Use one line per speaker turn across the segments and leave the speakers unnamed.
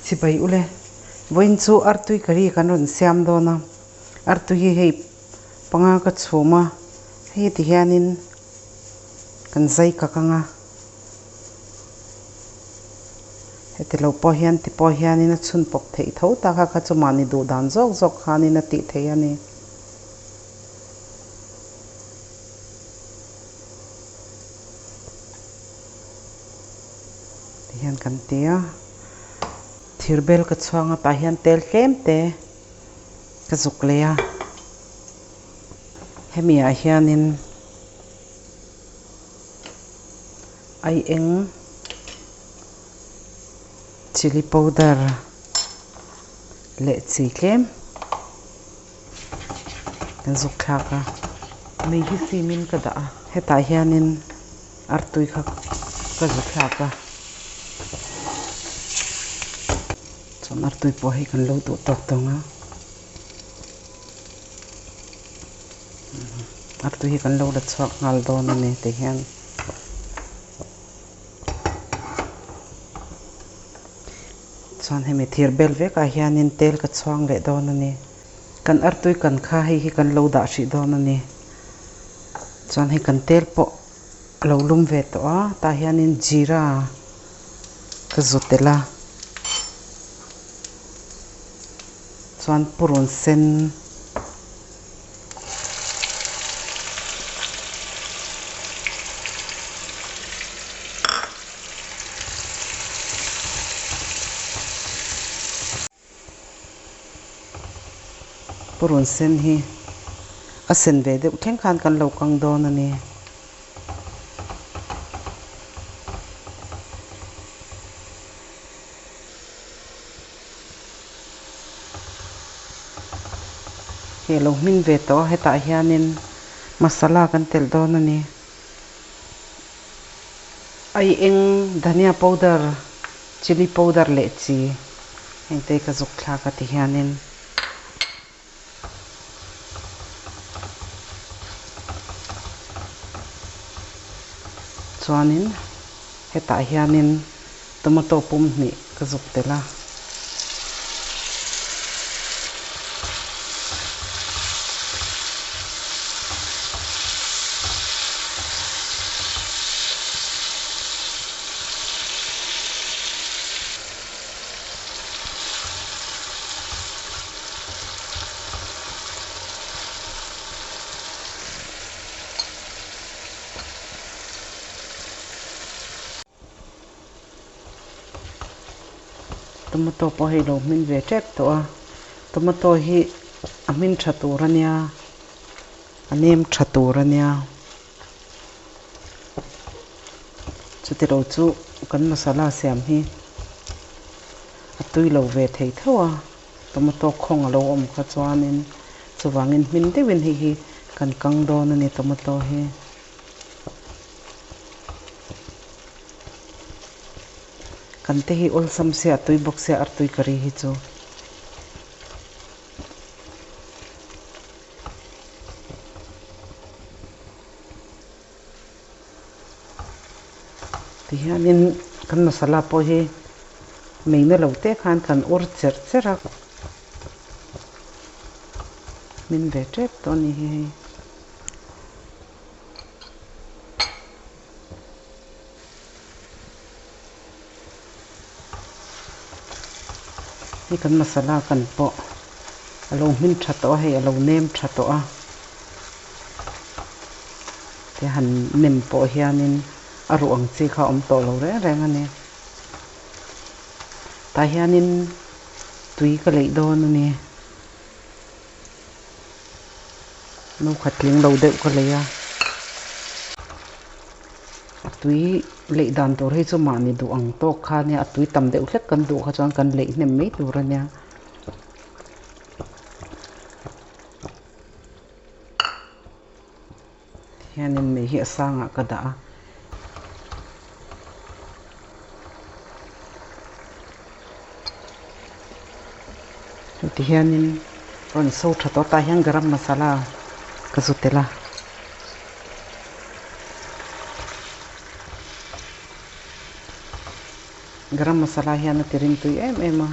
Chibai ule, vawiin chu artui curry kan rawn siam dawn a, artui hi hei panga ka chhum a, hei ti hianin kan zai kak ang a, heti lo pawh hian ti pawh hianin a chhun pawp theih tho tak a, kha chu mahni duh dan zawk zawk khanin a tih theih a ni. Ti hian kan ti a, thir bel ka chhuang a tah hian tel tlem te ka zuk leh a, hemi ah hianin ai eng chilli powder leh chi tlem kan zuk thlak a, mei hi sim in ka dah a, hetah hianin. Artui kha ka zu thlak a, chuan artui pawh hei kan lo duh tawk tawng a, artui hi kan lo la chhuak nghal dawn a ni ti hian. Chuan hemi thir bel vekah hianin tel ka chhuang leh dawn a ni. Kan artui kan kha hei hi kan lo dah hrih dawn a ni. Chuan hei kan tel pawh a lo lum ve tawh a, tah hianin jeera ka zu tel a, chuan purun sen Purun sen hi a sen ve deuh thleng khan kan lo kang dawn a ni. Hei lo hmin ve tawh a hetah hianin masala kan telh dawn a ni. Ai eng dhania powder. Chilli powder leh chi hengte ka zuk thlak a ti hianin chuanin hetah hianin tomato pum hnih ka zuk tel a. Tomato pawh hei lo hmin ve tep tawh a, tomato hi a hmin tha tur a nia, a nem tha tur a nia. Chuti lo chu kan masala siam hi a tui lo ve thei tho a, tomato khawng a lo awm kha chuanin chuvangin hmin deuhin hei hi kan kang dawn a ni tomato hi. Kan te hi awlsam sia a tui bawk sia artui curry hi chu. Tihianin kan masala pawh hi meina lo te khan kan ur cherh cherh a, hmin ve tep tawh a ni hi hei. Hei kan masala kan pawh a lo hmin tha tawh a hei a lo nem tha tawh a te han nem pawh hianin a ruh ang chi kha a awm tawh lo reng reng a ni tah hianin tui ka leih dawn a ni. No khat tling lo deuh ka lei a, a tui leih dan tur hi chu mahni duh ang tawk kha ania a tui tam deuh hlek kan duh kha chuan kan leih hnem mai tur ania. Hianin mei hi a sangah ka dah a. Heti hianin rawn so tha tawh tah hian garam masala ka zu tel a. Garam masala hian a ti rim tui em em a.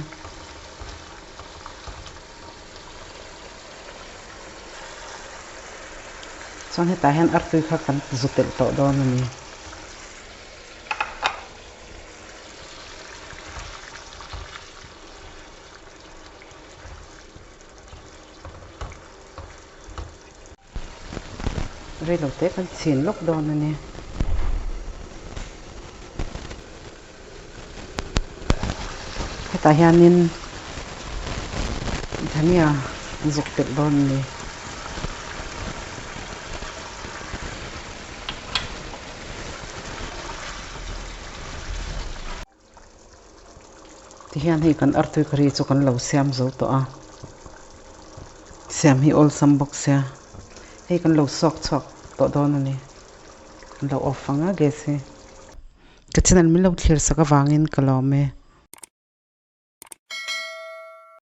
Chuan hetah hian artui kha kan zu telh tawh dawn a ni. Reilo te kan chhin lawk dawn a ni. Hetah hianin dhania zuk telh dawn a ni. Tihian hei kan artui curry chu kan lo siam zo tawh a, siam hi awlsam bawk sia, hei kan lo suak chhuak tawh dawn a ni, kan lo off ang a gas hi. Ka channel min lo thlir sak avangin ka lawm e.